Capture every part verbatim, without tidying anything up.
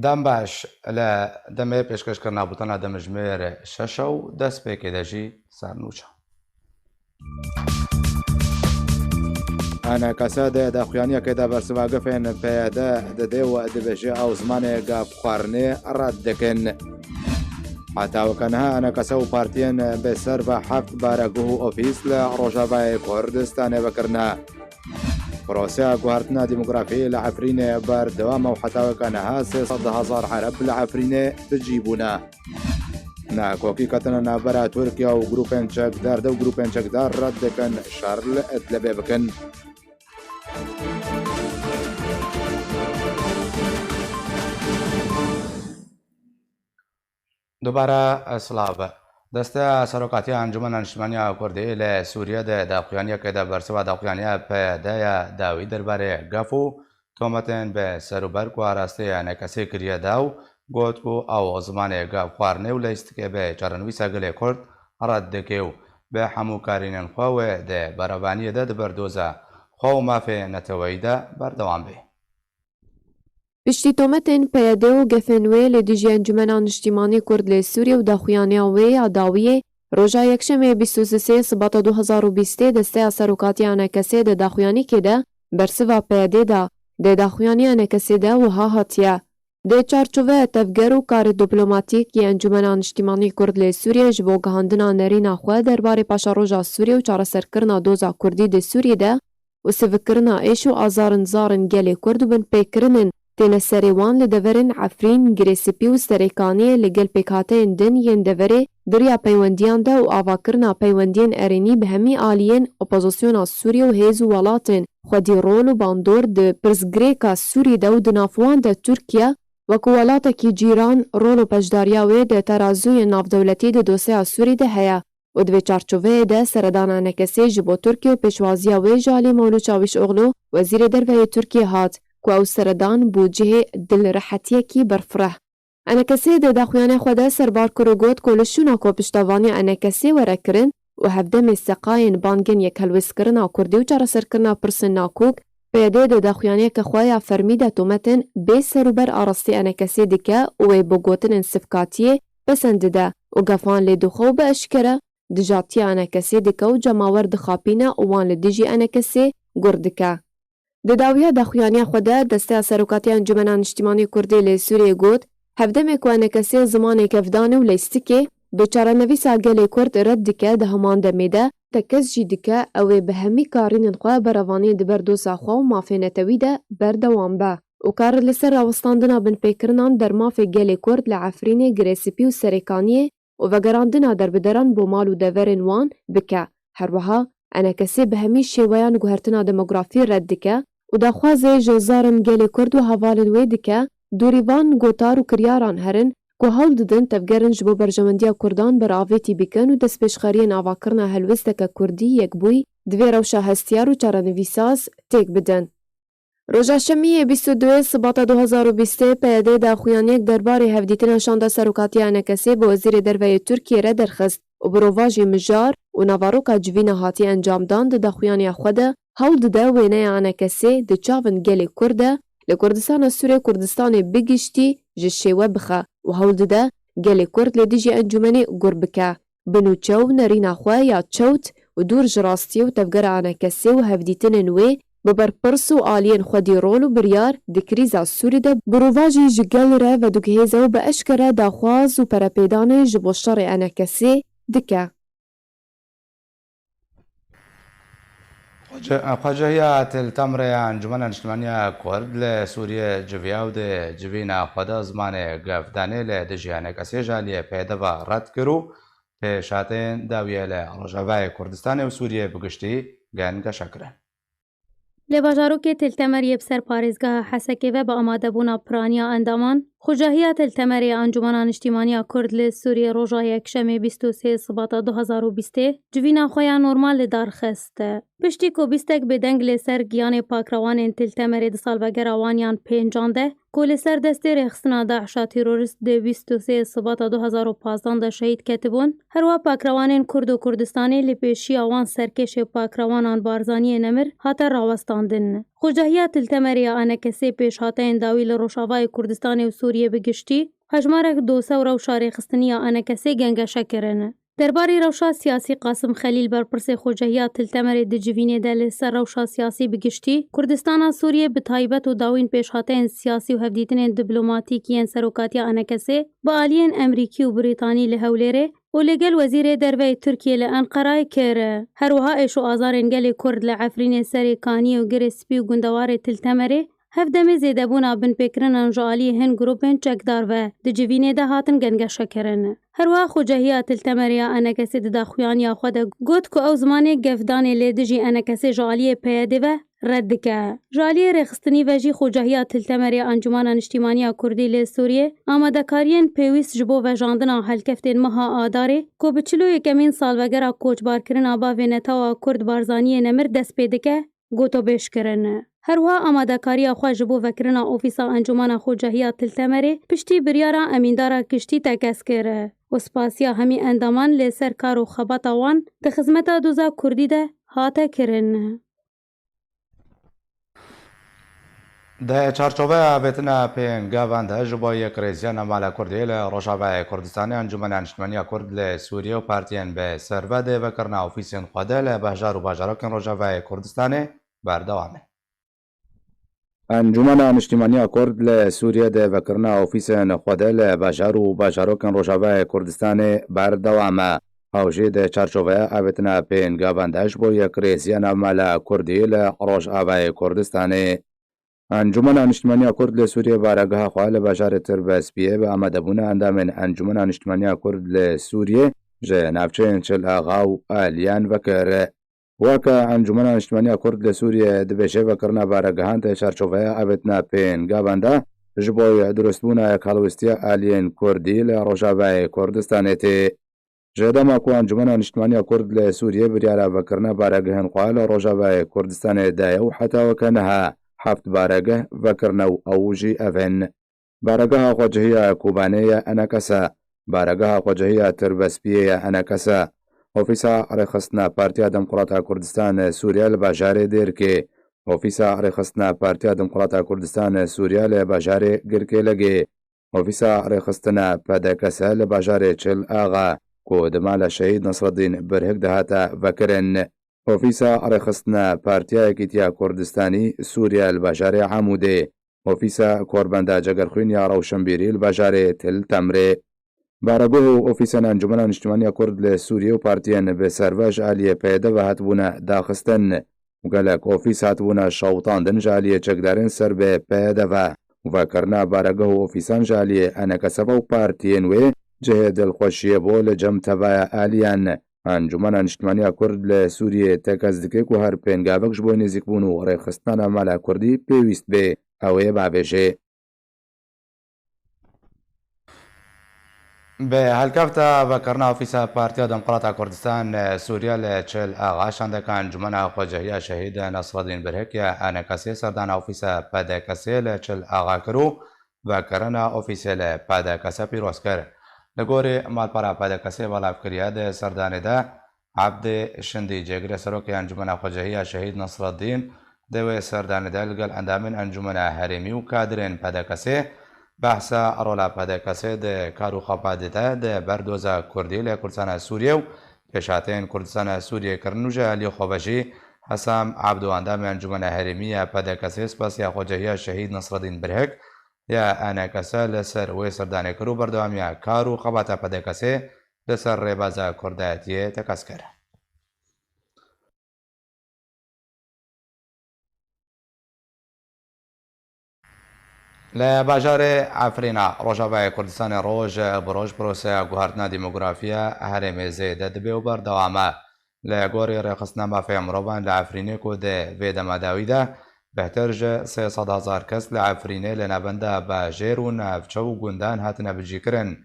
Dem baş, li demê pêşkêşkirina bûtena demjimêr şeş û destpêkê de jî sernûçe. Enekese di daxuyaniyekê de bersiva gefên P Y D didê û dibêje ew zimanê gafxwarinê red dikin. Heta weke niha enekese û partiyên bi ser ve heft bareguh û ofîs li Rojavayê Kurdistanê vekirine. Proseya guhertina demografî li Efrînê berdewam e û heta weke niha sê sed hezar Ereb li Efrînê bi cî bûne. Nakokî ketine navbera Tirkiye û grûpên çekdar de û grûpên çekdar red dikin şer li Idlibê bikin. Dubare silav. Desteya Serokatiya Encûmena Niştimanî ya Kurdî li Sûriyê di daxuyaniyekê de bersiva daxuyaniya P Y D ya dawî derbarê gef û tometên bi serûber ku arasteyê enekesê kiriye da û got ku ew zimanê gavxwarinê û leyîstikê bi çarenivîsa gelê Kurd red dike û bi hemû karînên xwe wê di berevaniyê de di ber doza xwe û mafê neteweyî de berdewam bê. Piştî tometên P Y D û gefên wê li dijî Encûmena Niştîmanî Kurd li Sûriyê û daxuyaniya wê ya dawiyê, roja Yekşemê bîst û sê Sibata du hezar û bîstê Desteya Serokatiya Enekesê di daxuyanîkê de bersiva P Y D da. Di daxuyaniya Enekesê de wiha hatiye. Di çarçoveya tevger û karê diplomatîk yê Encûmena Niştîmanî Kurd li Sûriyê ji bo gihandina nerîna xwe derbarê paşeroja Sûriyê û çareserkirina doza Kurdî di Sûriyê de û sivikkirina êş û azarên zarên gelê Kurd û binpêkirinên têne serê wan li deverên Efrîn, Girê Spî û Serêkaniyê li gel pêkhateyên din yên deverê di riya peywendiyan de û avakirina peywendiyên erênî bi hemî aliyên opozisyona Sûriyê û hêz û welatên xwedî rol û bandor di pirsgirêka Sûrî de û di nav wan de Tirkiye, wekû welatekî cîran, rol û beşdariya wê di terazûyên navdewletî di dosyeya Sûrî de heye û di vê çarçoveyê de seredana Enekesê ji bo Tirkiye û pêşwaziya wê ji alî Mewlût Çavîşoglu, Wezîrê Derve yê Tirkiye hat, ku ew seredan bû cihê dilrehetiyekî berfireh. Enekesê di daxuyaniya xwe de serbar kir û got ku li şûna ku piştevaniya Enekesê were kirin û hevdemê seqayên bangên yekhelwêzkirina Kurdî û çareserkirina pirsên nakok, P Y D di daxuyaniyeke xwe ya fermî de tometên bê serûber arastî Enekesê dike û wê bi gotinên sivkatiyê pesend dide û gefan lê dixwe û bi eşkere dijatiya Enekesê dike û cemawer dixapîne û wan li dijî Enekesê gur dike. Di dawiya daxuyaniya xwe de Desteya Serokatiya Encûmena Niştîmanî Kurdî li Sûriyê got, hevdemê ku Enekesê zimanê kevdanê û leyîstikê bi çarenivîsa gelê Kurd red dike, di heman demê de tekez jî dike ew ê bi hemî karînên xwe berevaniyê di ber doza xwe û mafê netewî de berdewam be û kar li ser rawestandina binpêkirinan dermafê gelê Kurd li Efrînê, Girê Spî û Serêkaniyê û vegerandina derbideran bo mal û deverên wan bike. Her wiha Enekesê bi hemî şêweyan guhertina demografî red dike û daxwazê ji zarên gelê Kurd û hevalên wê dike, dûrî van gotar û kiryaran herin ku hewl didin tevgerin ji bo berjewendiya Kurdan ber avêtî bikin û destpêşxeriyên avakirina helwesteke Kurdî, yekbûyî, di vê rewşa hestiyar û çarenivîsaz têk bidin. Roja Şemiyê bîst û duyê Sibata du hezar û bîstê P Y D daxuyaniyek derbarê hevdîtina şanda serokatiya Enekesê bi Wezîrê Derve yê Tirkiyê re derxist û bi rovajî mijar û navaroka civîna hatiye encamdan. Di daxuyaniya xwe de hewl dide wêneya Enekesê di çavên gelê Kurd de li Kurdistana Sûrê Kurdistanê bi giştî ji şêwe bixe û hewl dide gelê Kurd li dijî encûmenê gur bike. Bi nûçe û nerîna xwe ya çewt û dûr ji rastiyê û tevgera Enekesê û hevdîtinên wê bi berpirs û aliyên xwedî rol û biryar di krîza Sûrî de bi rovajî ji gel re vediguhêze û bi eşkere daxwaz û perepêdanê ji bo şerê Enekesê dike. Xwece-, xwecehiya Til Temrê ya Encûmena Niştimanî ya Kurd li Sûriyê civiya û di civîna xwe de zimanê gevdanê li dijî Enekesê ji aliyê P Y D ve red kir û pêşhatên dawiyê li Rojavayê Kurdistanê û Sûriyê bi giştî gen geşe kirin. Li bajarokê Til Temer yê bi ser parêzgeha Hesekê ve bi amadebûna piraniya endaman, Xucahiya Til Temerê ya Encûmena Niştîmaniya Kurd li Sûriyê roja Yekşemê bîst û sê Sibata du hezar û bîstê civîna xwe ya normal li dar xist. Piştî ku bîstek bêdeng li ser giyanê pakrewanên Til Temerê di salvegera wan yan pêncan de, ku li ser destê rêxistina DAIŞa terorîst di bîst û sê Sibata du hezar û pazdeh de şehîd ketibûn, herwiha pakrewanên Kurd û Kurdistanê li pêşiya wan serkêşê pakrewanan Barzaniyê Nemir hate rawestandin. Xucahiya Til Temerê ya Enekesê pêşhateyên dawî li Rojavayê Kurdistanê û Sûriyê bi giştî, hejmarek dose û rewşa rêxistinî ya ENKSê gengeşe kirin. Derbarê rewşa siyasî Qasim Xelîl, berpirsê Xocehiya Til Temerê di civînê de li ser rewşa siyasî bi giştî, Kurdistana Sûriyê bi taybet û dawîn pêşhateyên siyasî û hevdîtinên diplomatîk yên serokatiya ENKSê bi aliyên Emerîkî û Brîtanî li Hewlêrê û li gel Wezîrê Derve yê Tirkiyê li Enqerayê kir. Her wiha êş û azarên gelê Kurd li Efrînê, Serê Kaniyê û Girê Spî û gundewarê Til Temerê, hevdemê zêdebûna binpêkirinan ji aliyê hin grûpên çekdar ve di civînê de hatin gengeşekirin. Her wiha Xocehiya Til Temerê ya ENKSê di daxuyaniya xwe de got ku ew zimanê gefdanê lê dijî ENKSê ji aliyê PYDê ve red dike. Ji aliyê rêxistinî ve jî Xocehiya Til Temerê ya Encûmena Niştîmaniya Kurdî li Sûriyê amadekariyên pêwîst ji bo vejandina helkeftên meha Adarê ku bi çil û yekemîn salvegera koçbarkirina bavê Netewa Kurd Barzaniyê Nemir dest pê dike, gotobêj kirin. Her wiha amadekariya xwe ji bo vekirina ofîsa Encûmena Xocehiya Til Temerê piştî biryara Emîndara Giştî tekez kir û spasiya hemî endaman li ser kar û xebata wan di xizmeta doza Kurdî de hate kirin. Di çarçoveya avêtina pêngavan de ji bo yekrêziya navmala Kurdî li Rojavayê Kurdistanê, Encûmena Niştimaniya Kurd li Sûriyê û partiyên bi serve dê vekirina ofîsên xwe de li bejar û bajarokên Rojavayê Kurdistanê berdewam in. Encûmena Niştîmaniya Kurd li Sûriyê dê vekirina ofîsên xwe de li bejar û bajarokên Rojavayê Kurdistanê berdewam e. Ew jî di çarçoveya avêtina pêngavan de ji bo yekrêziya navmala Kurdî li Rojavayê Kurdistanê. Encûmena Niştîmaniya Kurd li Sûriyê baregeha xwe li bajarê Tirbespiyê bi amadebûna endamên Encûmena Niştîmaniya Kurd li Sûriyê ji navçeyên Çil Axa û Aliyan vekir. Weke Encûmena Niştîmaniya Kurd li Sûriyê dibêje, vekirina baregehan di çarçoveya avêtina pêngavan de ji bo durustbûna yekhelwestiya aliyên Kurdî li Rojavayê Kurdistanê tê. Ji dema ku Encûmena Niştîmaniya Kurd li Sûriyê biryara vekirina baregehên xwe li Rojavayê Kurdistanê daye û heta weke niha heft baregeh vekirine û ew jî ev in. Baregeha xwecihî ya Kobanê ya ENKS e. Baregeha xwecihî ya Tirbespiyê ya ENKS e. Ofîsa Rêxistina Partiya Demokrata Kurdistan Sûriye li bajarê Dêrkê. Ofîsa Rêxistina Partiya Demokrata Kurdistan Sûriye li bajarê Girkêlegê. Ofîsa Rêxistina PDKS li bajarê Çil Axa, ku di mala Şehîd Nasreddîn Birhik de hate vekirin. Ofîsa Rêxistina Partiya Yekîtiya Kurdistanî Sûriye li bajarê Amûdê. Ofîsa Korbenda Cegerxwîn ya Rewşenbîrî li bajarê Til Temrê. Baregoh û ofîsên Encûmena Niştimanî ya Kurd li Sûriyê û partiyên bi serve ji aliyê PYD ve hatibûne daxistin û gelek ofîs hatibûne şewitandin ji aliyê çekdarên ser bi PYD ve û vekirina baregoh û ofîsan ji aliyê ENKS ve û partiyên wê cihê dilxweşiyê bû li cem tevaya aliyan. Encûmena Niştimanî ya Kurd li Sûriyê tekez dike ku her pêngavek ji bo nêzîkbûn û rêxistina mala Kurdî pêwîst bê, ew ê bavêje. Bi helkefta vekirina ofîsa Partiya Demokrata Kurdistan Sûriye li Çil Axa, şandeka Encûmena Xwecehiya Şehîd Nasreddîn Birhik ya ENKSê serdana ofîsa PDKSê li Çil Axa kir û vekirina ofîsê li PDKS pîroz kir. Li gorî malpera PDKSê belav kiriye, di serdanê de Ebdê Şindî, cêgirê serokê Encûmena Xwecehiya Şehîd Nasreddîn, di wê serdanê de li gel endamên Encûmena Herêmî û kadirên PDKSê behsa rola PDKSê di kar û xebatê de di berdoza Kurdî li Kurdistana Sûriyê û pêşhateyên Kurdistana Sûriyê kirin û ji alî xwe ve jî Hesam Ebdo, endamê Encûmena Herêmî ya PDKSê, spasiya Xwecehiya Şehîd Nasreddîn Birhik ya ENKS li ser wê serdanê kir û berdewamiya kar û xebata PDKSê li ser rêbaza Kurdayetiyê tekez kir. Li bajarê Efrîna Rojavayê Kurdistanê roj bi roj proseya guhertina demografiya herêmê zêde dibe û berdewam e. Li gorî Rêxistina Mafê Mirovan li Efrînê, ku di vê dema dawî de bêhtir ji sê sed hezar kes li Efrînê li navenda bajêr û navçe û gundan hatine bicîkirin,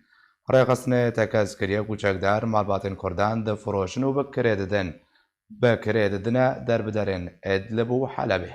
rêxistinê tekez kiriye ku çekdar malbatên Kurdan difiroşin û bi kirê didin. Bi kirê didine derbiderên Idlib û Helebê.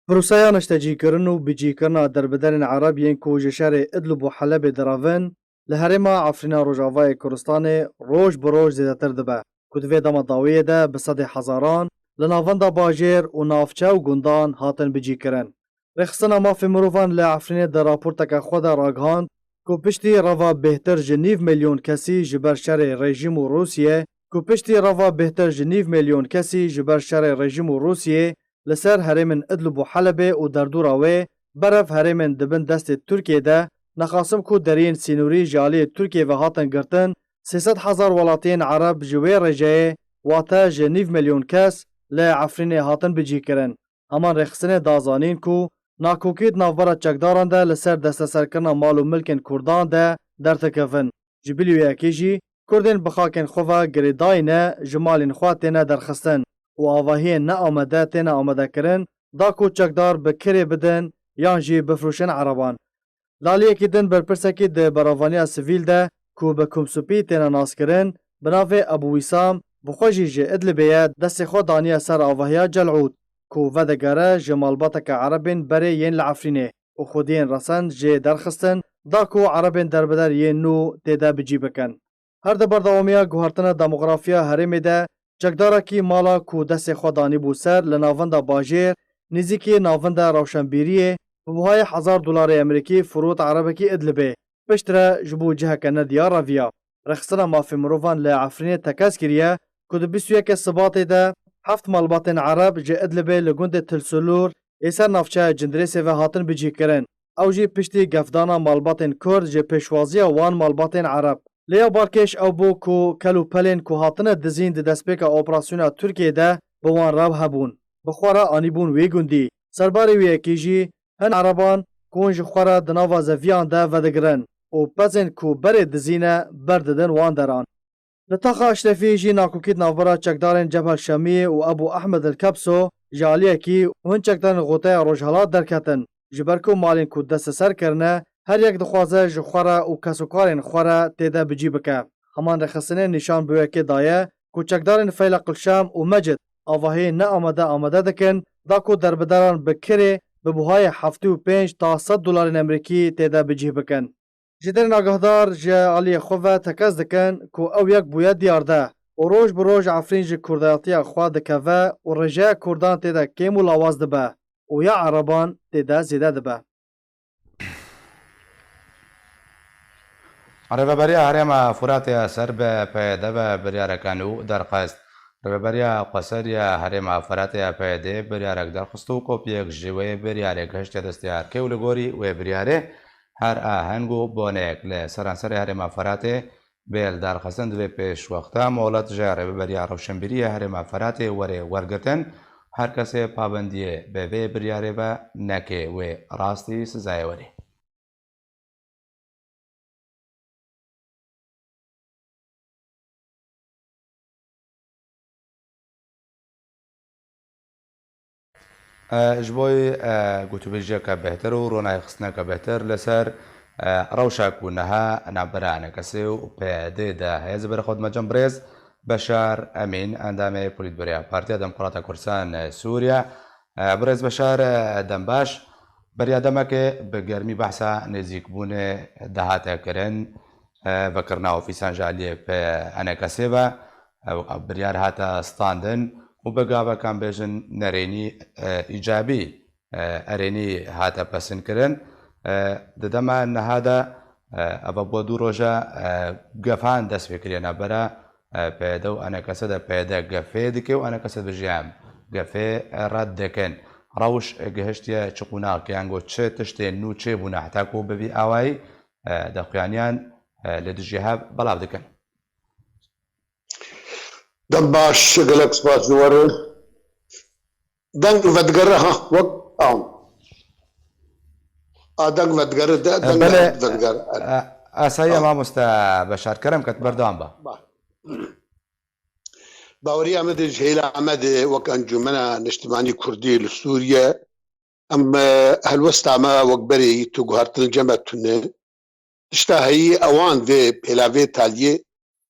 Proseya neştecîkirin û bicîkirina derbiderên Ereb yên ku ji şerê Idlib û Helebê diravin, li herêma Efrîna Rojavayê Kurdistanê roj bi roj zêdetir dibe, ku di vê dema dawiyê de bi sedê hezaran li navenda bajêr û navçe û gundan hatin bicîkirin. Rêxistina Mafê Mirovan li Efrînê di raporteke xwe de ragihand ku piştî reva bêhtir ji nîv milyon kesî ji ber şerê rejîm û Rûsiyê, ku piştî reva bêhtir ji nîv milyon kesî ji ber şerê rejîm û Rûsiyê li ser herêmên Idlib û Helebê û derdora wê berev herêmên di bin destê Tirkiyê de, nexasim ku deriyên sînorî ji aliyê Tirkiyê ve hatin girtin, sê sed hezar welatiyên Ereb ji wê rêjeyê, wate ji nîv milyon kes, li Efrînê hatin bicihkirin. Heman rêxistinê da zanîn ku nakokî di navbera çekdaran de li ser desteserkirina mal û milkên Kurdan de derdikevin. Ji bilî wê yekê jî Kurdên bi xakên xwe ve girêdayî ne, ji malên xwe têne derxistin û avahiyên neamade têne amadekirin, da ku çekdar bi kirê bidin yan jî bifroşin Ereban. Li aliyekî din berpirsekî di beravaniya sivîl de ku bi Kumsupî têne naskirin, bi navê Ebû Wîsam, bi xwe jî ji Idlibê ye, destê xwe daniye ser avahiya Celûd, ku vedigere ji malbateke Erebên berê yên li Efrînê û xwediyên resen jê derxistin, da ku Erebên derbeder yên nû tê de bi cî bikin. Her di berdewamiya guhertina demografiya herêmê de, çekdarekî mala ku destê xwe danîbû ser li navenda bajêr, nêzîkî navenda rewşenbîriyê, bi buhayê hezar dolarê Amerîkî firot erebekî Idlibê. Piştre ji bo ciheke nediyar reviya. Rêxistina Mafê Mirovan li Efrînê tekez kiriye ku di bîst û yekê Sibatê de heft malbatên Ereb ji Idlibê li gundê Til Sulûr ê ser navçeya Cindirêsê ve hatin bicîhkirin. Ew jî piştî gefdana malbatên Kurd ji pêşwaziya wan malbatên Ereb. Lê ya balkêş ew bû ku kel û pelên ku hatine dizîn di destpêka operasyona Tirkiyê de bi wan re hebûn. Bi xwe re anîbûn wê gundî. Serbarê wê yekê jî hin Ereban ku hûn ji xwe re di nava zeviyan de vedigirin û pezên ku berê dizî ne berdidin wan deran. Li taxa Eşrefî jî nakokî di navbera çekdarên Cebhel Şemiyê û Ebû Ehmed el Kepso ji aliyekî û hin çekdarên Xoteya Rojhelat derketin. Ji ber ku malên ku desteser kirine, her yek dixwaze ji xwe re û kesokarên xwe re tê de bi cî bike. Heman rêxistinê nîşan bi wê yekê daye ku çekdarên Feyla Qilşam û Mecid avahiyên neamade amade dikin, da ku derbideran bi kirê bi buhayê heftê û pênc ta sed dolarên Amerîkî tê de bi cîh bikin. Ji derên agahdar ji aliyê xwe ve tekez dikin ku ew yek bûye diyarde û roj bi roj Efrîn ji kurdayetiya xwe dikeve û rêjeya kurdan tê de kêm û lawaz dibe û ya Ereban tê de zêde dibe. Rêveberiya Herêma Furatê ya ser bi P Y D ve biryareke nû derxist. Rêveberiya Xweseriya Herêma Furatê ya P Y D biryarek derxist û kopiyek ji wê biryarê gihiştiye destê erkê û li gorî wê biryarê her aheng û boneyek li seranserê Herêma Furatê bê lidarxistin, divê pêşwexta molet ji Rêveberiya Rewşenbîrî ya Herêma Feratê were wergirtin, her kesê pabendiyê bi vê biryarê ve neke wê rastî sizayê werê. E, ji bo, e, gotûbêjiyeke bêhtir û ronahîxistineke bêhtir li ser, e, rewşa ku niha navbera enekesê û P Y D de heye, ez ê berê xwe dime cem birêz Beşar Emîn, endamê Polîtbûroya Partiya Demokrata Kurdistan, e, Sûriye. E, birêz Beşar, e, dem baş. Beriya demekê bi germî behsa nêzîkbûnê dihate kirin, e, vekirina ofîsan ji aliyê P Y D ve, e, biryar hate standin û bi gavek em bêjin nerênî, e, îcabî, e, erênî hate pesinkirin. E, di dema niha de, e, eva bû du roja, e, gefan dest pê kiriye navbera, e, P Y D û enekese de. P Y D gefê dike û enekese dibêje em gefê red dikin. Rewş gihiştiye çi qûnaxekê, ango çi tiştên nû çêbûne heta ku bi vî awayî, e, daxuyaniyan, e, li dijî hev belav dikin. Dem baş, gelek spas ji we re. Deng vedigere, ha, wek, a. A, deng vedigere, de, E, deng belê, vedigere. E, asayiye, mamoste Beşar, kerem ket berdewam be. Ba. Baweriya me de ji hêla me de wek Encûmena Niştimanî Kurdî li Sûriye, em, e, helwesta me wek berê yî tu guhertin cem e tune. Tişta heyî ewan vê pêlavê taliyê,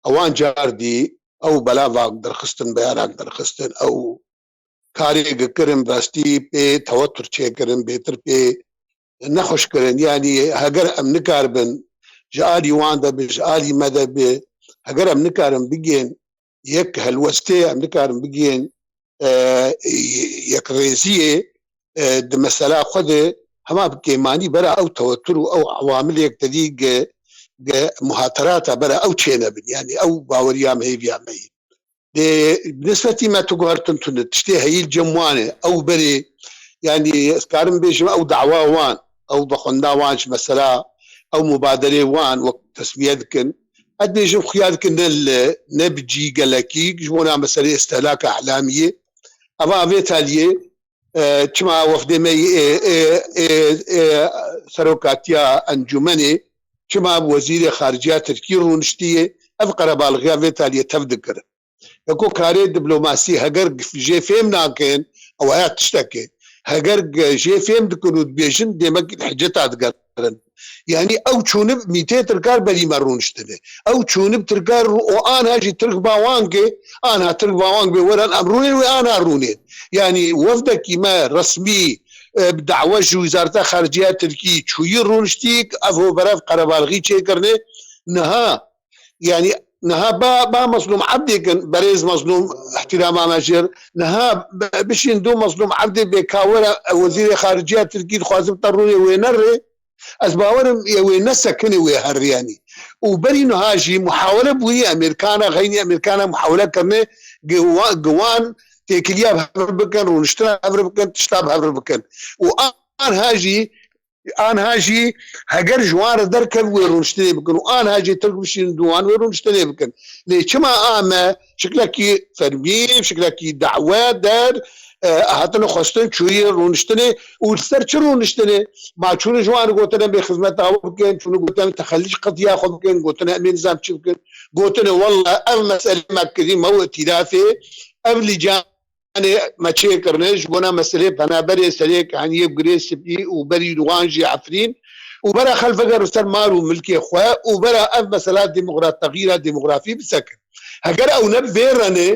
ewan car dî ew belavak derxistin, beyarak derxistin, ew karê gikirin, rastî pê tewetur çêkirin, bêtir pê nexweş kirin. Yanî heger em nikaribin ji alî wan de bi, ji alî me de bi, heger em nikarin bigên yek helwestê, em nikarin bigên, e, yekrêziyê, e, di mesela xwe de hema bi kêmanî bera ew tewetur û ew ewamilê yekdedî ge, ge muhaterata bera ew çênebin. Yanî ew baweriya me hêviya me yî. Dê bi nisbetî me tu guhertin tune, tiştê heyî li cem wan e. Ew berê, yanî ez karim bêjim ew dawa wan, ew vexwenda wan ji mesela, ew mubaderê wan wek tesmiye dikin. Ez dibêjim xuya dikin ne li, ne bi cî gelekî, ji bona meselê istehlaka ihlamiyê. Eva vê taliyê, e, çima wefdê me yê, e, e, e, e, serokatiya encûmenê, çima wezîrê xariciya Tirkî rûniştiye, ev qerebalxiya vê taliyê tev dikirin. Eko karê diplomasî heger jê fêm nakin, ew ya tiştekê. Heger jê fêm dikin û dibêjin, demek hiceta digerin. Yanî ew çûnib mîtê Tirkar berî me rûniştine. Ew çûnib Tirkar rû-, û anha jî Tirk ba wan ke, anha Tirk ba wan ke werin em rûnên wê anha rûnên. Yanî wefdekî me resmî, e, bi dawe ji Wizareta Xariciya Tirkî çûyî rûniştîk, ev ho berev qerebalxî çêkirine. Niha, yanî niha ba, ba Mezlûm Ebdê kin, berêz Mezlûm, îhtîrama me jêr. Niha be-, bişîn dû Mezlûm Ebdê bê ka were, e, wezîrê xariciya Tirkî dixwazim te rûnê wê nerê. Ez bawerim yê wê nesekinê wê her yanî. Û berî niha jî muhawele bûyî Amerîkana, xeynî Amerîkana muhawele kirine gi wa-, gi wan têkiliya bi hev bikin, rûniştina bi hev bikin, tişta bi hev bikin. Û anha jî, anha jî heger ji wan re derkev wê rûniştinê bikin û anha jî Tirk bişînin dû wan wê rûniştinê bikin. Lê çima a me şiklekî fermî, şiklekî dawe der, e, hatine xwestin çûyî rûniştinê û li ser çi rûniştinê? Ma çûne ji wan re gotine bê xizmeta we bikin, çûne gotine texellî ji qediya xwe bikin, gotine em ê nizam çi bikin. Gotine wella ev meselê me kirî me û îtîlafê, ev lîcanê me çê kirine ji bona meselê penaberê serê kehaniyê bi girê spî û berî wan jî Efrîn û bera xelf vegerin ser mal û milkê xwe û bera ev mesela demokrat, texîra demografî bisekin. Heger ew ne bi vê re ne,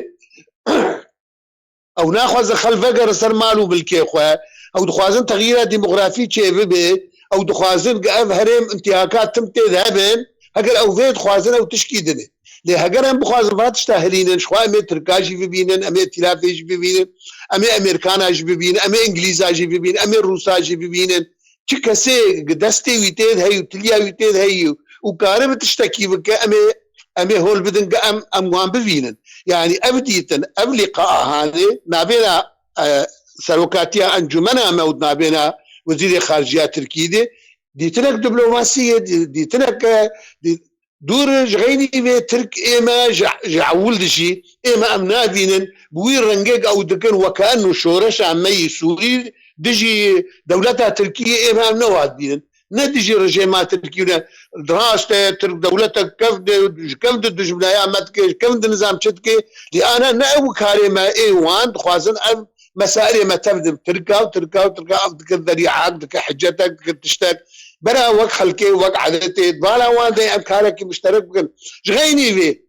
ew naxwazin xelf vegerin ser mal û milkê xwe. Ew dixwazin texyîra demografî çêbibe. Ew dixwazin ku ev herêm intihaka tim tê de hebin. Heger ew vê dixwazin, ew tişkî din e. Lê heger em bixwazin va tişta hilînin, ji xwe em ê Tirka jî bibînin, em ê Îtîlafê jî bibînin, em ê Amerîkana jî bibînin, em ê Îngilîza jî bibînin, em ê Rûsa jî bibînin. Çi kesê destê wî tê de heyî û tiliya wî tê de heyî û karibe tiştekî bike, em ê, em ê hol bidin ku em, em wan bibînin. Yanî ev dîtin, ev lîqa a hanê navêna, e, serokatiya encûmena me û navêna wezîrê xariciya Tirkî de dîtinek diplomasî ye, dî-, dîtinek, e, dî-, dûr ji xeynî vê Tirk ê me ji, ji ewil dijî, ê me em nabînin, bi wî rengê ku ew dikin weke enû şoreşa me yî Sûrî dijî dewleta Tirkiyê ê me em ne wa dibînin. Ne dijî rejêma Tirkî ne. Rast e, Tirk dewletek kevn de, ji kevn de dijminaya me dike, ji kevn de nizam çi dike. Lê ana ne ew karê me ê wan dixwazin ev mesailê me tev de Tirka û Tirka û Tirka ev dike zerîhak, dike hicetek, dike tiştek. Bera wek xelkê, wek edetê, di bala wan de em karekî muşterek bikin. Ji xeynî vê.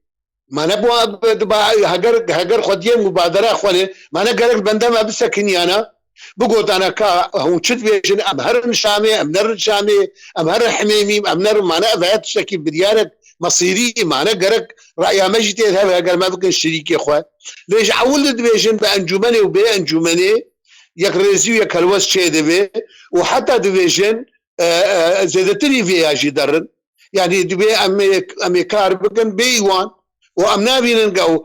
Ma ne bo, heger, heger xwediyê mubadera xwe ne, ma ne gerek bende me bisekiniyana, bigotana ka hûn çi dibêjin, em herin Şamê, em nerin Şamê, em herin Himêmî, em nerin, ma ne ev heye tiştekî biryarek mesîrî, ma ne gerek raya me jî tê de hebe, heger me bikin şirîkê xwe. Lê ji ewil de dibêjin bi encûmenê û bê encûmenê yekrêzî û yekhelwest çê dibe û heta dibêjin, e, e, zêdetirî vê ya jî derin. Yanî divê em ê, em ê kar bikin bê wan û em nabînin ku ew,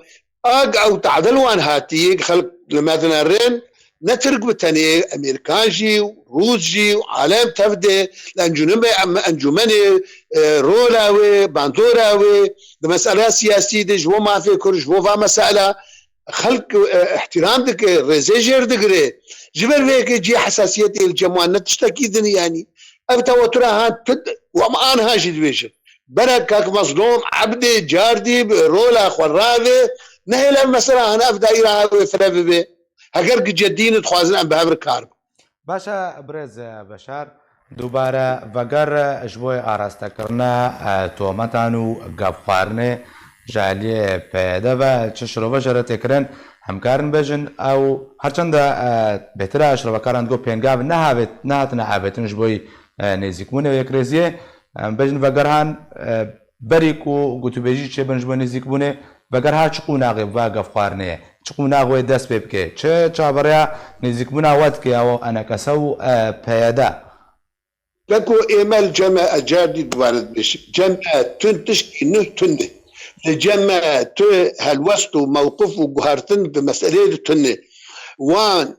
a ku ew tadil wan hatî, xelk li me dinêrin, ne Tirk bi tenê, Amerîkan jî, Rûs jî û alem tev de li encûnê, em, encûmenê, e, rola wê, bandora wê, di mesela siyasî de ji bo mafê Kurd, ji bo va mesela, xelk, e, îhtîram dike, rêzê jêr digire. Ji ber vê yekê cihê hesasiyetê li cem wan ne tiştekî din e, yanî. Ev tewetura han pid û em anha jî dibêjin. Bera kak Mezlûm Ebdê cardî bi rola xwe ravê, nehêle ev mesela han ev daîra wê fire bibe. Heger ku cedî ne dixwazin em bi hev re kar bikin. Baş e, birêz Beşar, dubare veger ji bo arastekirina, e, tometan û gavxwarinê ji aliyê P Y D ve çi şirove jê re tê kirin, em karin bêjin ew herçende, e, bêtir e şirovekaran digot pêngav nehavêt-, nehatine avêtin ji bo, e, nêzîkbûnê û yekrêziyê. Em bêjin veger han, e, berî ku gotûbêjî çêbin ji bo nêzîkbûnê, Veger ha çi qûnaxê va gevxwarinê ye? Çi qûnax wê dest pê bike? Çi çaverêya nêzîkbûna we dike ya enekese û, e, peyede? Keko ê me li cem me, ez car dî dubare dibêjim, cem me tun tişkî nuh tun e. Li cem me tu helwest û mewqif û guhertin bi meseleyê de tun e. Wan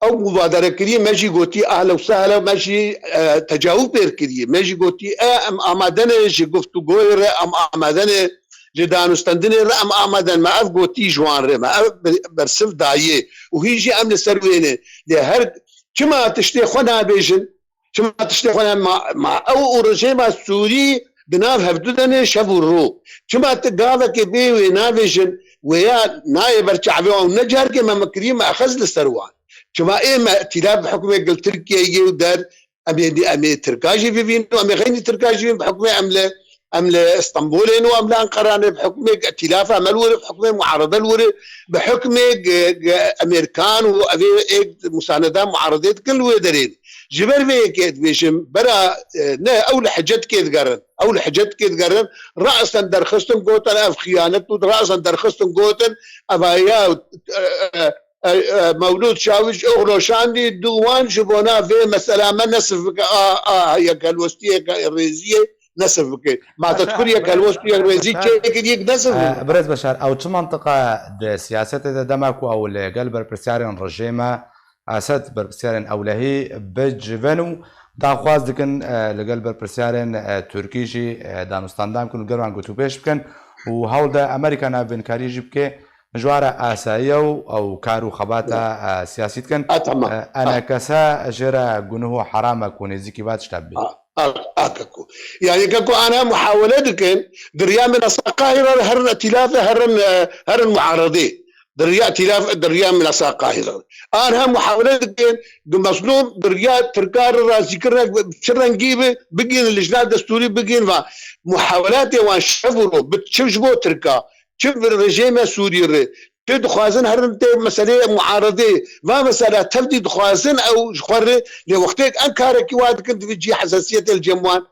ew mubadere kiriye, me jî gotî ahla û sahla, me jî, e, tecawûz pêr kiriye. Me jî gotî, e, em amade ne ji guftûgoyê re, em amade ne ji danûstendinê re, em amade ne. Me ev gotî ji wan re, me ev ber-, bersiv daye û hîn jî em li ser wê ne. Lê her çima tiştê xwe nabêjin? Çima tiştê xwe ne? Ma, ma ew û rejêma Sûrî di nav hevdu de ne şev û ro. Çima tu gavekê bê wê navêjin, wêya nayê ber çavê wan û ne carkê me, me kirî me exez li ser wan. Çima ê me îtîlaf bi hukmê gel Tirkiyeyê û der, em ê, em ê Tirka jî bibîn û em ê xeynî Tirka jî bibîn bi hukmê em li, em li Stenbolê ne û em li Enqera ne, bi hukmê îtîlafa me li wir, bi hukmê muarede li wir, bi hukmê ge-, ge-, Amerîkan û evê ê musaneda muaredê dikin li wê derê. Ji ber vê yekê dibêjim, bera, e, ne, ew li hicet kê digerin. Ew li hicet kê digerin. Rasen derxistin gotin ev xiyanet û rasen derxistin gotin ev ya, e, e, e, e, Mewlûd Çawiş Oxlo Şandî dû wan ji bona vê mesela me nesif bike. A, a, yek helwestiyeke rêziyê nesif bike. Ma te Başar, dikur yek helwest û yek rêzî çêkir yek nesif bike. E, Birêz Beşar, ew çi mantiqa di siyasetê de dema ku ew li gel berpirsiyarên rejême Esed berpirsiyarên ewlehî biciven û daxwaz dikin, e, li gel berpirsiyarên, e, Tirkî jî, e, danûstandam bikin û gel wan gotûbêj bikin û hewl de Amerîka navbênkarî jî bike, ji wan re asayiye û ew kar û xebata, e, siyasî dikin. Ha, tamam. E, Ha. enekese jê re gunuh û heram e ku nêzîkî va tişta bibê. Ha, ha, ha, keko. Yani keko ana muhawele dikin, di riya minasa Qahira re herin îtîlafê, herin, e, herin muaredê. Di riya îtîlaf, di riya minasa Qahira re. An hem muhawele dikin, di mezlûm, di riya Tirka re razîkirine bi çi rengî bi, bigihîn lijna destûrî bigihîn va. Muhawelatê wan şev û ro, bi çi ji bo Tirka, çi bi rejême Sûrî re, çi dixwazin herin tê meseleyê muaredê, va mesela tevdî dixwazin ew ji xwe re, lê wextêk em karekî wa dikin, divê cî hesasiyetê li cem wan.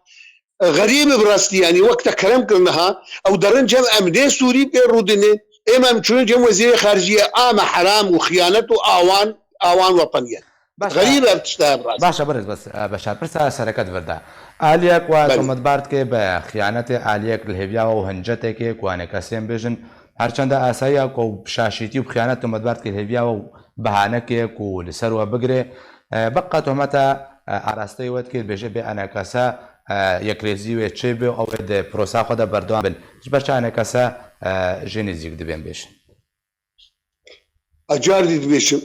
Xerîb e bi rastî, yanî wek te kerem kir niha, ew derin cem em nê Sûrî pê rûdinê, êm em çûn cem wezîrê xariciyê, a me heram û xiyanet û awan, awan weteniye. Baş e. Xerîb e ev tişta bi rastî. Baş e, birêz bes, e, Beşar, pirsa sereke di vir de. Aliyek we Belê. tometbar dike bi xiyanetê, aliyek li hêviya we û hincetekê ku enekesên bêjin, her çende asayiya ku bi şaşîtî û bi xiyanet tometbar dike li hêviya we û behanekê ku li ser we bigire, e, beqa tometa, e, arasteyê we dike, dibêje bê enekese, e, yekrêzî wê çêbe û ew ê di prosa xwe de berdewam bin. Ji ber çi enekese, e, jê nêzîk dibên bêjin? Ecar dî dibêjim.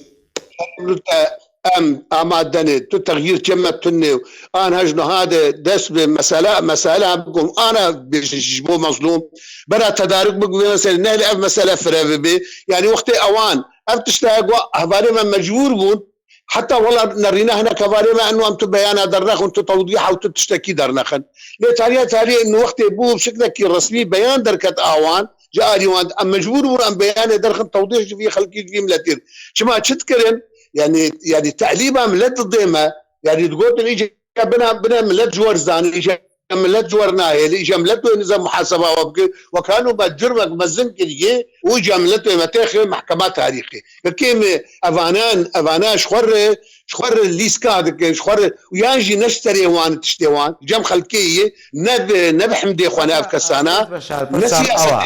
Te em amade ne, tu texyîr çeme tune û an hej niha de dest bi mesela, mesela bikim, ana bêjin ji bo mezlûm. Bera tedarik bikim vê meselê, nehle ev mesele fire bibe. Yani wextê ewan, ev tişta ku hevalê me mecbûr bûn, heta wela nerîne hinek hevalê me, eno em tu beyana dernexin, tu tewdîha û tu tiştekî dernexin. Lê tariya tariyê eno wextê bû şiklekî resmî beyan derket awan, ji alî wan, em mecbûr bûn em beyanê derxin, tewdîh ji vî xelkî, ji vî miletî. Çima çi dikirin? Yani, yani tehlîba milet didê me, yani digotin îca bine, bine milet ji wer zane, îca milet ji wer nahêle, îca milet wê niza muhaseba we bike, wek hano me curmek mezin kiriye û îca milet wê me têxe mehkema tarîxê. Yekê me evanan, evana ji xwe re, ji xwe re lîska dikin, ji xwe re, û yan jî ne ji serê wan tiştê wan, cem xelkê ye, ne bi, ne bi himdê xwe ne ev kesana, Beşar, ne pirsa me siyasetê awa.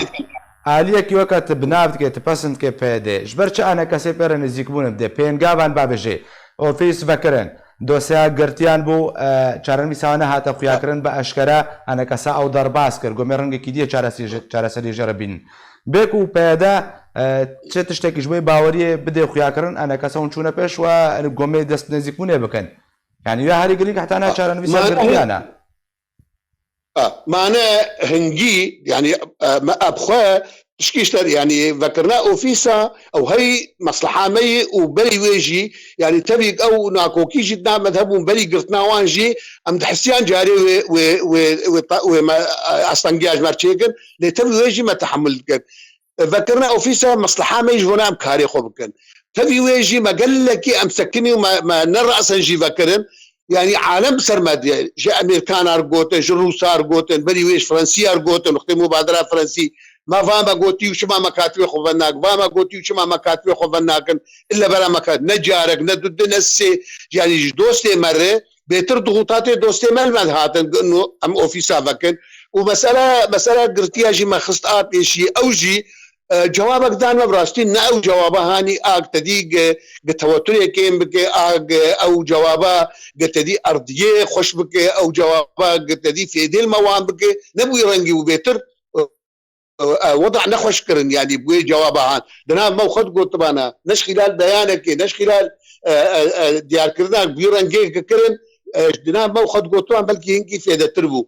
Aliyekî weke tu bi nav dike, tu pesnd dike P Y D. Ji ber çi enekesê pê re nêzîkbûn bide? Pêngavan bavêjê. Ofîs vekirin. Dosyeya girtiyan bû, e, çarenivîsa nehate xuyakirin bi eşkere, enekesa ew derbas kir. Gomê rengekî diyê çaresi-, çareseriyê jê re bînin. Bê ku P Y D, e, çi tiştekî ji bo baweriyê bidê xuyakirin, enekesa hûn çûne pêş we, gomê dest nêzîkbûnê bikin. Yani ya herî girîng heta ne çarenivîsa girtiyan e. A, mane hingî, yani, e, me, e, bi xwe tişkî ji te re, yani, vekirina ofîsa, ew hey mesleha me yê û berî wê jî, yani, tevî ew nakokî jî di nav me de hebûn, berî girtina wan jî, em dihisiyan carê wê, wê, wê, wê ta-, wê me, e, astengiya ji me re çêkin, lê tevî wê jî me tehemul dikir. Vekirina ofîsa mesleha me yê ji bona em karê xwe bikin. Tevî wê jî me gelekî em sekinî û me, me ne rasen jî vekirin. Yani alem bi ser me diye. Ji Amerîkana re gotin, ji Rûsa re gotin, berî wê ji Frensîya re gotin, wextê mubadera Frensî Ma va me gotî û çima me katibê xwe venak, va me gotî û çima me katibê xwe venakin, ille bera me kat-, ne carek, ne du, ne sê, yanî ji dostê me re bêtir dixûtatê dostê me li me dihatin, ino em ofîsa vekin. Û mesela, mesela girtiya jî me xist a pêşî, ew jî, e, cewabek dan me, bi rastî ne ew cewaba hanî a gi te dî gi, gi teweturê kêm bike, a gi ew cewaba gi te dî erdiyê xweş bike, ew cewaba gi te dî fêdê li me wan bike, ne bi wî rengî û bêtir, e, e, weda nexweş kirin, yanî bi wê cewaba han. Di nav me û xwe digotibana, ne ji xîlal beyanekê, ne ji xîlal, e, e, e, diyarkirina bi wî rengê kirin, e, di nav me û xwe digotiban belkî hinkî fêdetir bû.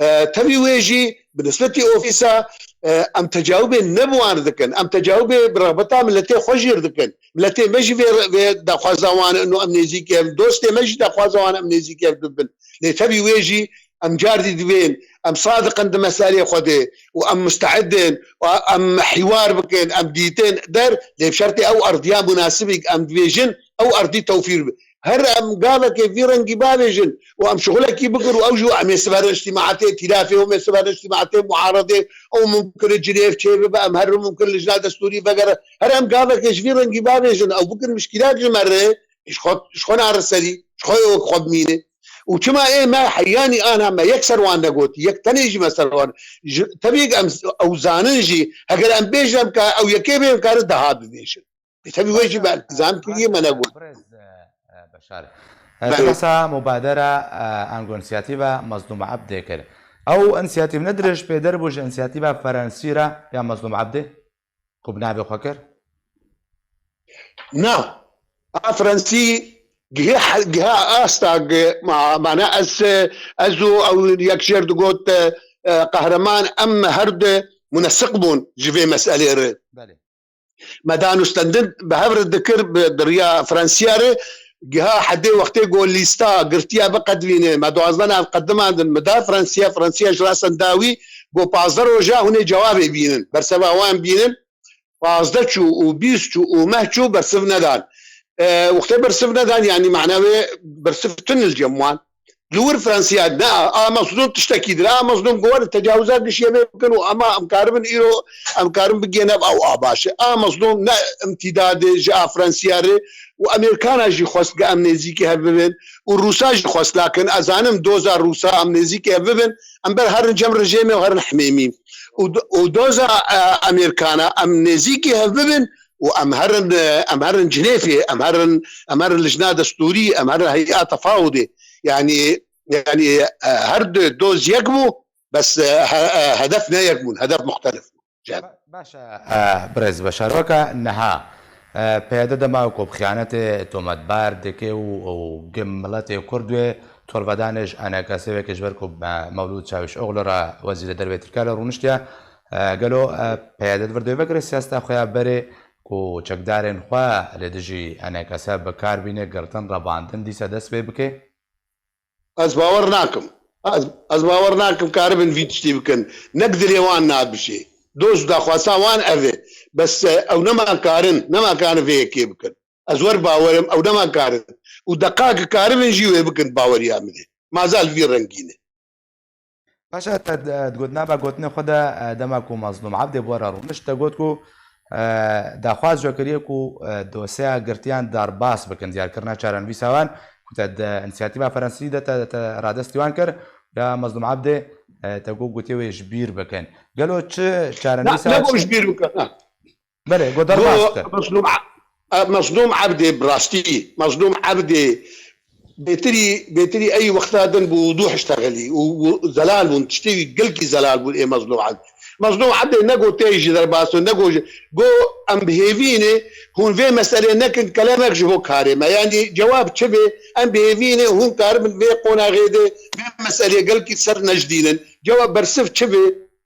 E, tevî wê jî bi nisbetî ofîsa, e, em tecawibê ne bi wan dikin, em tecawibê bi rexbeta miletê xwe jî dikin. Miletê me jî vê, vê daxwaza wan ino em nêzîkî hev, dostê me jî daxwaza wan em nêzîkî hev bibin. Lê tevî wê jî em cardî dibên, em sadiq in di meselê xwe de û em musteid in û em hîwar bikin, em dîtin der, lê bi şertê ew erdiya munasibî em dibêjin, ew erdî tewfîr bi. Her em gavekê vî rengî bavêjin û em şixulekî bikin û ew jî em ê siber îctîmaatê tîlafê, em ê siber îctîmaatê muaredê, ew mumkin e Cinêv çêbibe, em her mumkin lijna destûrî vegere. Her em gavekê ji vî rengî bavêjin, ew bikin mişkîlek ji me re, ji xwe, ji xwe nare serî, ji xwe wek xwe bimîne. Û çima ê me heyanî ana me yek ser wan negotî, yek tenê jî me ser wan. Ji, tevî em, ew zanin jî, heger em bêjin em ka, ew yekê bê em karin daha bibêjin. E, tevî wê jî me iltizam kiriye, me negot. Birêz, e, e, Beşar. E, Belê. Te behsa mubadera, e, ango însiyatîva Mezlûm Ebdê kir. Ew însiyatîv ne dirêj pêder bû ji însiyatîva Ferensî re ya Mezlûm Ebdê? Ku bi navê xwe kir? Na. A Fransî giha, giha asta gi-, ma-, mana ez, ez û ew yek jêr digot, e, e, qehreman, em her du munesiq bûn ji vê meselê re. Belê. Me danûstendin bi hev re dikir bi, di riya Fransiya re, giha hedê wextê ku lîsta girtiya biqedivîne, me duwazdeh nav qedimandin, me da Fransiya, Fransiya ji rasen dawî, ku pazdeh roja hûn ê cewabê bînin, berseva wan bînin. Pazdeh çû û bîst çû û meh çû bersiv nedan. E, wextê bersiv nedan, yanî mana wê bersiv tune li cem wan. Li wir Fransiya ne, a Mezlûm tiştekî dir. A Mezlûm ku werin tecawiza gişiyê vê bikin û ema em karibin îro, em karin bigihên ev, ew a baş e. A Mezlûm ne imtîdadê ji a Fransiya re û Amerîkana jî xwest ge em nêzîkî hev bibin û Rûsa jî xwest, lakin ez zanim doza Rûsa em nêzîkî hev bibin, em ber herin cem rejêmê û herin hemêmî. Û do-, û doza, e, Amerîkana em nêzîkî hev bibin û em herin, e, em herin Cinêfê, em herin, em herin lijna destûrî, em herin hey'a tefawudê. Yanî, yanî, e, her du doz yek bû, bes, e, he-, e, hedef ne yek bûn, hedef muxtelif bû. Cem. Ba-, baş e, e, birêz Beşar, weke niha, e, P Y D dema ku bi xiyanetê tometbar dike û, û gim miletê Kurd wê torvedanê ji E N K S weke ji ber ku, e, Mewlûd Çavuşoglu re wezîrê dervê Tirkiye re rûniştiye, e, gelo, e, P Y D di vir dê vekire siyaseta xwe ya berê ku çekdarên xwe li dijî E N K S bi kar bîne, girtin, revandin dîsa dest pê bike? Ez bawer nakim. Ez, ez bawer nakim karibin vî tiştî bikin. Nek dilê wan nabişê. Doz û daxwasa wan ev e. Bes, e, ew nema karin, nema karin vê yekê bikin. Ez wer bawerim, ew nema karin. Û deqa ki karibin jî wê bikin baweriya min e. Maza li vî rengî ne. Paşa te, e, di gotina ve gotinê xwe de, e, dema ku Mazlûm Ebdê bi we re rûnişt, te got ku, e, daxwaz jê kiriye ku, e, dosyeya girtiyan derbas bikin, diyarkirina çarenivîsa wan, ku te di însiyatîfa Ferensî de te, te radestî wan kir, ya Mazlûm Ebdê, e, te got, gotiye wê ji bîr bikin. Gelo çi çarenivîsa... Ne, ne got ji bîr bikin, ha. Belê, got derbas bikin. Mazlûm E-, e, Mazlûm Ebdê bi rastî, Mazlûm Ebdê bêtirî, bêtirî ey wexta din bi wudûh iştexilî û, û zelal bûn, tiştê wî gelkî zelal bûn ê Mazlûm Ebdê. Mazlûm Ebdê ne got tê jî derbas bûn, ne got jî, got em bi hêvî ne, hûn vê meselê nekin kelemek ji bo karê me. Yanî cewab çi be, em bi hêvî ne, hûn karibin vê qonaxê de vê meselê gelkî ser nejdînin. Cewab bersiv çi be?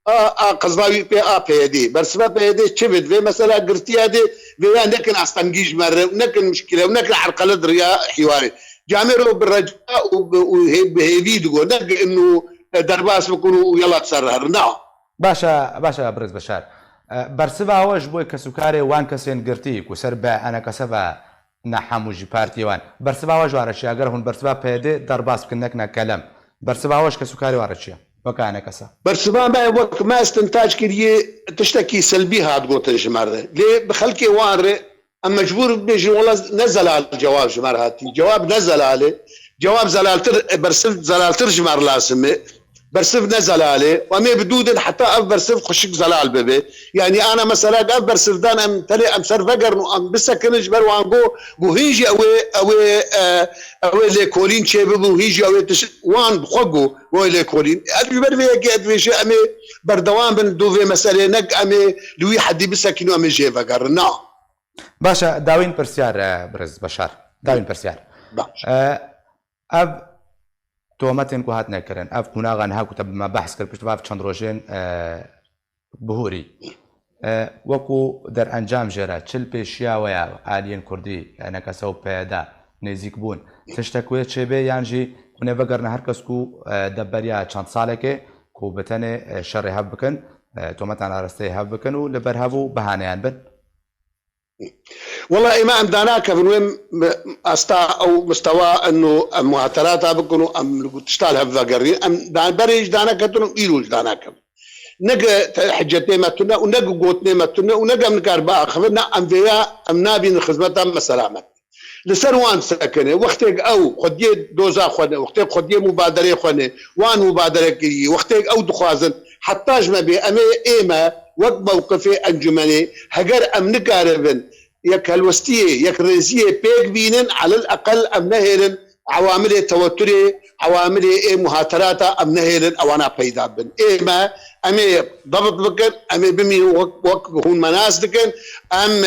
A, a qezva wî pê a P Y D. Bersiva P Y D çi bid? Vê mesela girtiya de vê ya nekin astengî ji me re, nekin mişkile, nekin erqele di riya hîwarê. Camêro bi reca û bi, û hê-, bi hêvî digo, ne inu, e, derbas bikin û yela ser herin. Na. Başa, başa, birêz Beşar. E, bersiva we ji bo kesûkarê wan kesên girtî ku ser bi E N K S ve ne hemû jî partiyê wan. Bersiva we ji wan re çi ye? Eger hûn bersiva P Y D derbas bikin, nekine kelem. Bersiva we ji kesûkarê wan re çi ye? weke enekese. Bersiva me wek me istintac kiriye, tiştekî selbî hat gotin ji me re. Lê bi xelkê wan re em mecbûr bibêjin, wela ne zelal cewab ji me re hatî. Cewab ne zelal e. Cewab zelaltir, e, bersiv zelaltir ji me re lazim e. Bersiv ne zelal e. Em ê bi dû din heta ev bersiv xweşik zelal bibe. Yanî ana mesela ev bersivdan em tenê em ser vegerin û em bisekinin ji ber wan got, got hîn jî ew ê, ew ê, e, ew ê lêkolîn çêbibe û hîn jî ew ê tiş-, wan bi xwe got, wê lêkolîn. Ez ji ber vê yekê ez dibêjim em ê berdewam bin dû vê meselê, nek em ê li wî hedî bisekînin û em ê jê vegerin. Na. Baş e, dawîn pirsyar, e, Birêz Beşar. Dawîn pirsyar. Baş. E, ev tometên ku hatine kirin, ev qonaxa niha ku te bi me behs kir, pişt ve ev çend rojên, e, bihurî. E, wekû derencam jê re, çi li pêşiya we ye, aliyên Kurdî, enekese û P Y D nêzîk bûn? Tiştek wê çêbê yan jî hûn ê vegerine her kes ku, e, de beriya çend salekê ku bi tenê, e, şerê hev bikin, e, tometan arasteyê hev bikin û li ber hev û bihaneyan bin? Wela ême em danakevin wê m-, asta ew mistewa eno em muhaterata bikin û em li tişta li hev vegerîn. Em da-, berê jî daneketin û îro jî danakevin. Ne ge te-, hicetê me tune û ne ge gotinê me tune û ne ge em nikar biaxivin, ne em vêya em nabînin xizmeta me selamet. Li ser wan disekine. Wextêk ew xwediyê doza xwe ne, wextêk xwediyê mubaderê xwe ne, wan mubadere kiriye, wextêk ew dixwazin, heta ji me bê, em ê ême wek mewqifê encûmenê, heger em nikaribin yek helwestiyê, yek rêziyê pêk bînin, elel eqel em nehêlin ewamilê teweturê, ewamilê ê muhaterata em nehêlin ewana peyda bin. Ême, em ê debit bikin, em ê bimînin wek, wek hûn me nas dikin, em,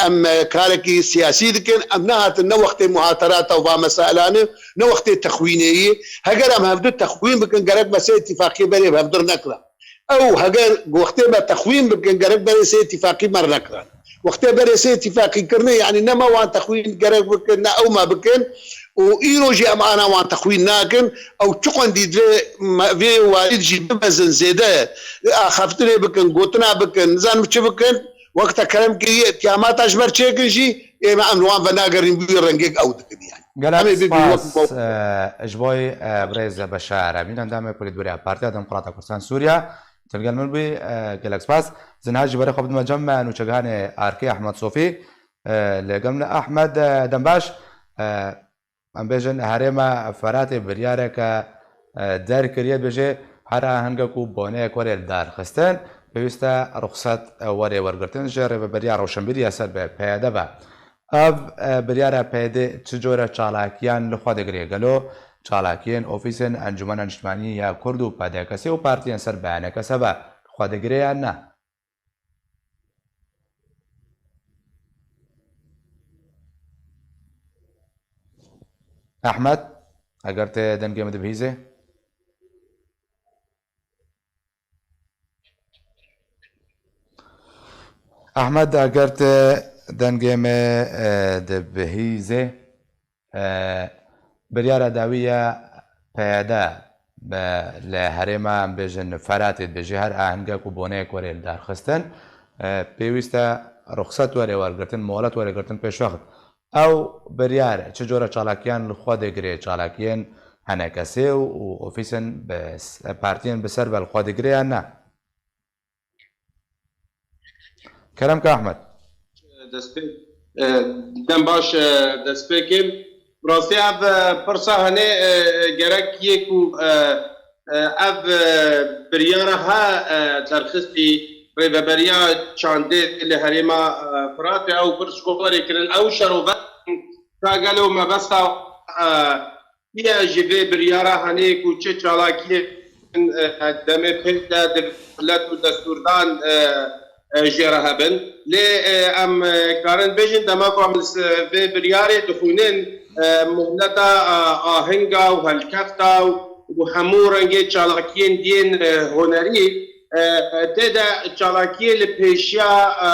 em karekî siyasî dikin, em nehatin ne wextê muhaterata û va meselane, ne wextê texwînê yî. Heger em hevdu texwîn bikin, gerek me sê îtîfaqiyê berê bi hevdu re nekira. Ew heger wextê me texwîn bikin, gerek berê sê îtîfaqî me re nekirin. Wextê berê sê îtîfaqî kirine, yanî ne me wan texwîn gerek bikin, ne ew me bikin. Û îro jî em ana wan texwîn nakin. Ew çiqandî divê me, vê warî jî bibezin zêde, axaftinê bikin, gotina bikin, nizanim çi bikin. Wek te kerem kiriye, qiyamata ji ber çêkin jî, ême em li wan venagerin, bi wî rengê ew dikin yani. Gelek Em ê bibî wek spas, mewqif. e, ji bo, e, birêz Beşar Emîn, endamê polîtbûrê ya Partiya Demokrata Kurdistan Sûriye. Tu li gel min bûyî, e, gelek spas. Zin ha jî berê xwe bidime cem me nûçegihanê Arkê Ehmed Sofî. E, li gel min Ehmed, e, dembaş. E, em bêjin herêma Feratê biryareke, e, derkiriye, dibêje her ahengek û boneyek were li dar xistin, pêwîst e ruxset, e, were wergirtin ji Rêveberiya Rewşenbîrî ya ser bi P Y D ve. Ev, e, biryara P Y D çi cure çalakiyan li xwe digire? Gelo çalakiyên ofîsên Encûmena Niştimanî ya Kurd û P D K S û partiyên ser bi H N K S ve li xwe digire yan ne? Ehmed, eger te dengê min dibihîzê. Ehmed, eger te dengê me, e, dibihîzê, e, biryara dawî ya P Y D be li herêma, em bêjin, Feratê dibêje her ahengek û boneyek were li dar xistin, e, pêwîst e ruxset were wergirtin, molet were girtin pêşwext. Ew biryar çi cure çalakiyan li xwe digire, çalakiyên H N K S û ofîsên bi s-, partiyên bi ser ve li xwe digire yan ne? Kerem ke Ahmed. Destpê-, e, dem baş, e, destpêkê. Bi rastî ev, e, pirsa hene, e, gerek yê ku, e, e, ev, e, biryara ha, e, derxistî Rêveberiya Çandê li herêma, e, Firatê ew pir ji bo were kirin. Ew şerove ka gelo mebesta, e, Çi ye ji vê biryara henê ku çi çalakiyên, e, demê pêş de dewlet û destûrdan, e, e, jê re hebin? Lê, e, em, e, karin bêjin dema ku em li se-, vê biryarê dixwînin, e, muhleta, e, ahinga û helkefta û, û hemû rengê çalakiyên diyên, e, hunerî, e, tê de çalakiyê li pêşiya, e,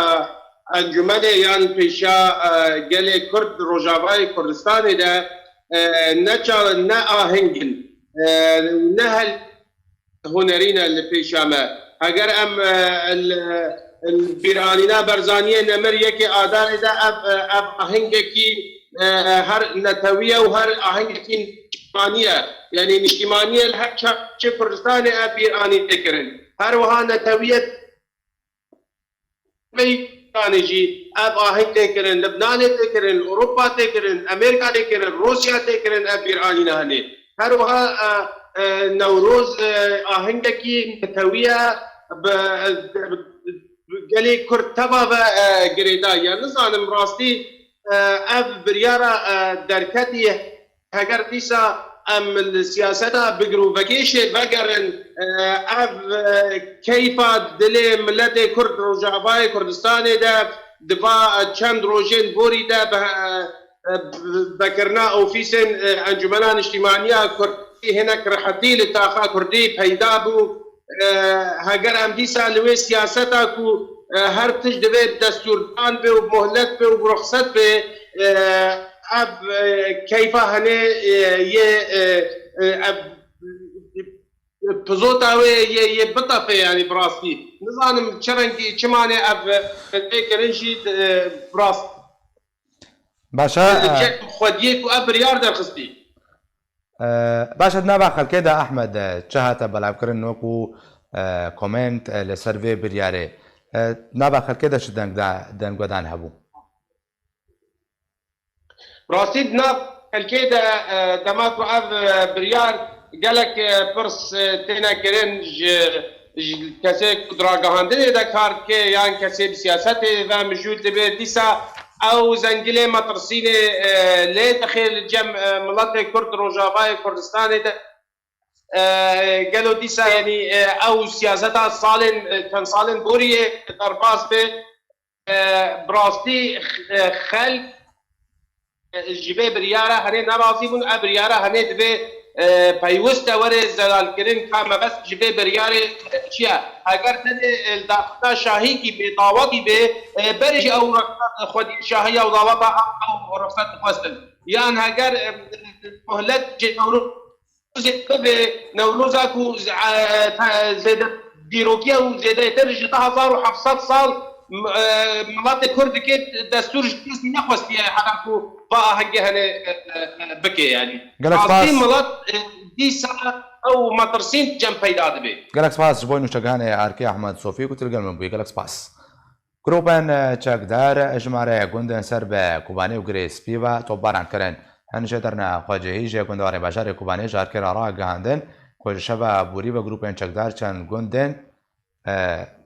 encûmenê yan pêşiya, e, gelê Kurd Rojavayê Kurdistanê de, e, ne çal-, ne aheng in, e, ne hel hunerî ne li pêşa me. Heger em, e, li, li bîranîna Berzaniyê Nemir yekê Adarê de ev, e, ev ahengekî, e, her netewî ye û her ahengekî niştîmaniye, yanî niştîmaniye li her çar çê Kurdistanê ev bîranî tê kirin. Her wiha netewiye Veytanê jî ev aheng tê kirin, Libnanê tê kirin, Ewropa tê kirin, Amerîka tê kirin, Rûsya tê kirin, ev bîranîne henê. Her wiha, e, e, Newroz, e, ahengekî netewî ye, bi, bi, bi gelê Kurd teva ve, e, girêdayî ye. Nizanim rastî, e, ev biryara, e, derketî. Heger dîsa em li siyaseta bi girovekêşê vegerin, e, ev, e, keyfa dilê miletê Kurd Rojavayê Kurdistanê de di va, e, çend rojên borî de bi, e, e, vekirina ofîsên, e, Encumena Niştîmaniya Kurdî hinek rehetî li taxa Kurdî peyda bû. E, heger em dîsa li wê siyaseta ku, e, her tişt divê destûrdan be û mohlet be û ruxset be, e, ev, e, keyfa henê, e, yê, e, e, ev, pizota wê yê, yê bitefe, yanî bi rastî. Nizanim çi rengî, çi manê ev, e, tê kirin jî, e, bi rast. Baş e, Li e, cem xwediyê ku ev biryar derxistî. E, baş e, di nava xelkê de Ehmed, e, çi hate belavkirin wekû, e, koment, e, li ser vê biryarê? E, nava xelkê de çi deng da-, dengvedan hebû? Rastî di nav xelkê de, e, dema ku ev, e, biryar gelek, e, pirs, e, têne kirin ji, ji kesê ku di ragihandinê de kar dike yan kesê bi siyasetê ve mijûl dibe, dîsa ew zengilê metirsînê, e, lê dixe li cem, e, miletê Kurd Rojavayê Kurdistanê de, e, gelo dîsa, yanî, e, ew siyaseta salên, e, çend salên boriyê derbas be, e, bi rastî, e, xelk, e, ji vê biryara henê nerazî bûn. Ev biryara henê divê, e, peywiste were zelalkirin ka mebest ji vê biryarê, e, çi ye. Heger tenê, e, li daxistina şahîkî bê, dawetî bê, e, berê jî ew rexsa xwediyê şahiya û daweta ew, ew rexsa dixwestin. Yan heger, e, muhlet ji Newrozê bibe, Newroza ku, e, te-, zêde dîrokiya û zêdetir ji du hezar û heft sed sal, m-, e, miletê Kurd dike, destûr ji kesî nexwestiye heta ku va ahengê henê, e, e, e, bike, yanî. Gelek Rastî spas. Milet, e, dîsa ew metirsîn cem peyda dibe. Gelek spas ji bo nûçegihanê Arkê Ehmed Sofî ku tu li gel min bûyî. Gelek spas. Grûpên çekdar jimareyê gundên ser bi Kobanê û Girê Spî ve topbaran kirin. Hin jê derna xwecihî ji gundarên bajarê Kobanê ji Arkê re ragihandin ku ji şeva borî ve grûpên çekdar çend gundên, e,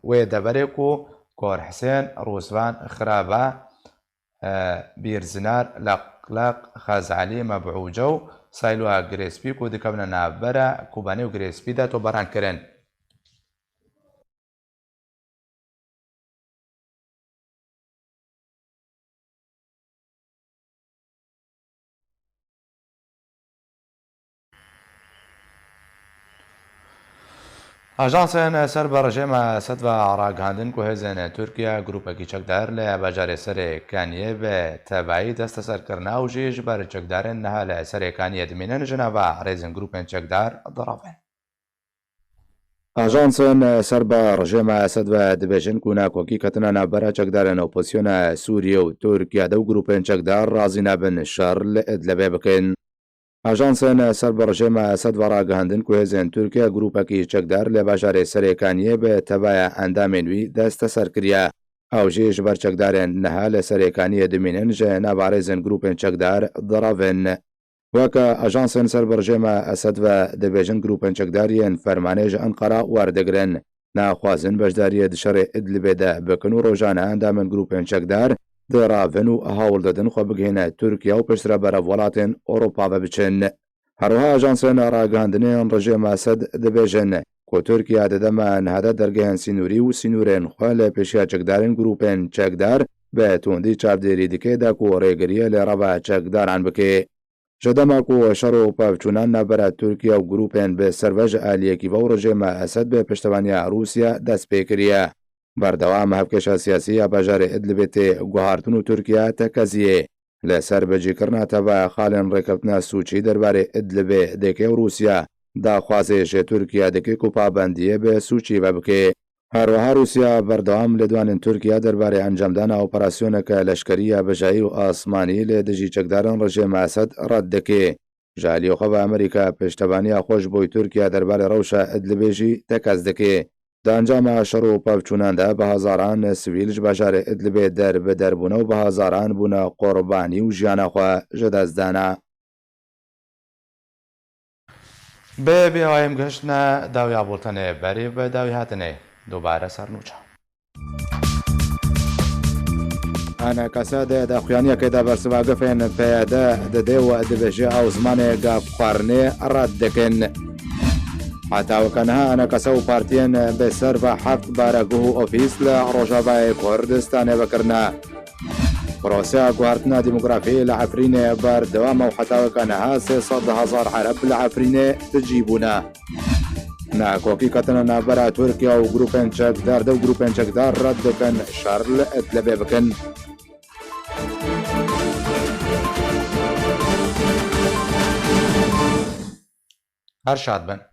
wê deverê ku Kor Hisên, Rûsvan, Xiraba, e, Bîrzinar, Leqleq, Xezalî, Mebûce û Sayloya Girê Spî ku dikevine navbera Kobanê û Girê Spî de topbaran kirin. Ajansên ser bi rejîma Esed ve ragihandin ku hêzên Tirkiye grûpekî çekdar li bajarê Serê Kaniyê bi tevayî desteserkirine û jî ji ber çekdarên niha li Serê Kaniyê dimînin, ji nava rêzên grûpên çekdar direvin. Ajansên ser bi rejîma Esed ve dibêjin ku nakokî ketina navbera çekdarên opozisyona Sûriye û Tirkiye de û grûpên çekdar razî nabin şer li Idlibê bikin. Ajansên ser bi rejîma Esed ve ragihandin ku hêzên Tirkiye grûpekî çekdar li bajarê Serê Kaniyê bi tevaya endamên wî desteser kiriye. Ew jî ji ber çekdarên niha li Serê Kaniyê dimînin ji nava rêzên grûpên çekdar direvin. Weke ajansên ser bi rejîma Esed ve dibêjin, grûpên çekdar yên fermanê ji Enqera werdigrin, naxwazin beşdariyê di şerê Idlibê de bikin û rojane endamên grûpên çekdar diravin û hewl didin xwe bigihîne Tirkiye û piştre berev welatên Ewropa ve biçin. Her wiha ajansên ragihandinê yên rejîma Esed dibêjin ku Tirkiye di dema niha de dergehên sînorî û sînorên xwe li pêşiya çekdarên grûpên çekdar bi tundî çavdêrî dike de ku rêgiriyê li reva çekdaran bike. Ji dema ku şer û pevçûnan navbera Tirkiye û grûpên bi serve ji aliyekî ve û rejîma Esed bi piştevaniya Rûsya dest pê kiriye, berdewam hevkêşa siyasî ya bajarê Idlibê tê guhartin û Tirkiye tekeziyê li ser bicîkirina tevaya xalên rêkeftina Sûçî derbarê Idlibê dike û Rûsya daxwazê ji Tirkiye dike ku pabendiyê bi Sûçî ve bike. Her wiha Rûsya berdewam lêdwanên Tirkiye derbarê encamdana operasyoneke leşkerî ya bijayî û asmanî li dijî çekdarên rejîma Esed red dike. Ji aliyê xwe ve Amerîka piştevaniya xwe ji bo Tirkiye derbarê rewşa Idlibê jî tekez dike. Di encama şer û pevçûnan de bi hezaran sivîl ji bajarê Idlibê der bi der bûne û bi hezaran bûne qurbanî û jiyana xwe ji dest dane. Bi vî hawayê em gihiştine dawiya bultenê, berî bi dawî hatinê dubare ser nûçe. Enekese di daxuyaniyekê de bersiva gifên P Y D dide û dibêje ew zimanê gavxwarinê red dikin. Heta weke niha Enekese û partiyên bi ser ve heft bareguh û ofîs li Rojavayê Kurdistanê vekirine. Proseya guhertina demografî li Efrînê berdewam e û heta weke niha sê sed hezar Ereb li Efrînê bi cî bûne. Nakokî ketine navbera Tirkiye û grûpên çekdar de û grûpên çekdar red dikin şer li Idlibê bikin. Her şad bin.